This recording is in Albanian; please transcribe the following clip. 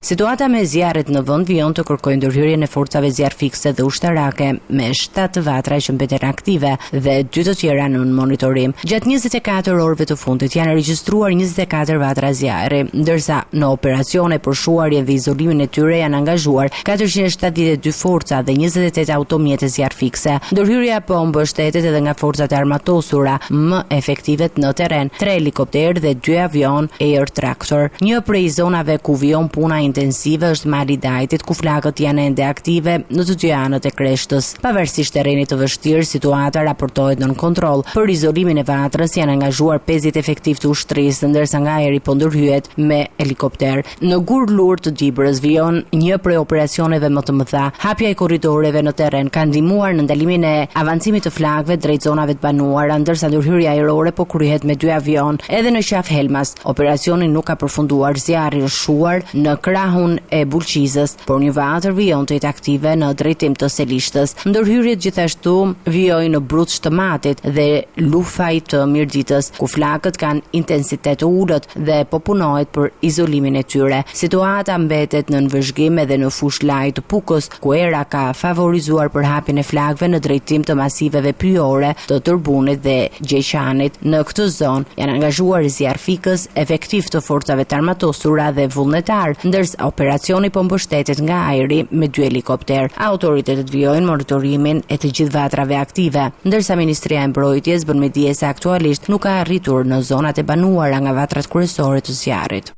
Situata me zjarret në vend vijon të kërkojë ndërhyrjen e forcave zjarrfikëse dhe ushtarake, me 7 vatra që mbeten aktive dhe dy të tjera nën monitorim. Gjatë 24 orëve të fundit janë regjistruar 24 vatra zjarri, ndërsa në operacione për shuarjen dhe izolimin e tyre janë angazhuar 472 forca dhe 28 automjete zjarrfikëse. Ndërhyrja po mbështetet edhe nga forcat e armatosura më efektivet në terren, tre helikopterë dhe dy avionë Air Tractor. Një prej zonave ku vijon puna intensive është Mali i Dajtit, ku flakët janë ende aktive në të dy anët e kreshtës. Pavarësisht terrenit të vështirë, situata raportohet nën kontroll. Për izolimin e vatrës janë angazhuar 50 efektivë të ushtrisë, ndërsa nga ajri po ndërhyhet me helikopter. Në Gurlur të Dibrës vijon një prej operacioneve më të mëdha. Hapja e korridoreve në terren ka ndihmuar në ndalimin e avancimit të flakëve drejt zonave të banuara, ndërsa ndërhyrja ajrore po kryhet me dy avionë. Edhe në Qafë Helmas, operacioni nuk ka përfunduar, zjarri është shuar në krahun e Bulqizës, por një vatër vijon të jetë aktive në drejtim të Selishtës. Ndërhyrjet gjithashtu vijojnë në Bruç të Matit dhe Lufaj të Mirditës, ku flakët kanë intensitet të ulët dhe po punohet për izolimin e tyre. Situata mbetet nën vëzhgim edhe në Fushë Laj të Pukës, ku era ka favorizuar përhapjen e flakëve në drejtim të masiveve pyjore të Tërbunit dhe Gjeqanit. Në këtë zonë janë angazhuar zjarrfikës, efektivë të forcave të armatosura dhe vullnetarë, ndërsa operacioni po mbështetet nga ajri me dy helikopterë. Autoritetet vijojnë monitorimin e të gjithë vatrave aktive, ndërsa Ministria e Mbrojtjes bën me dije se aktualisht nuk ka arritur në zonat e banuara nga vatrat kryesore të zjarrit.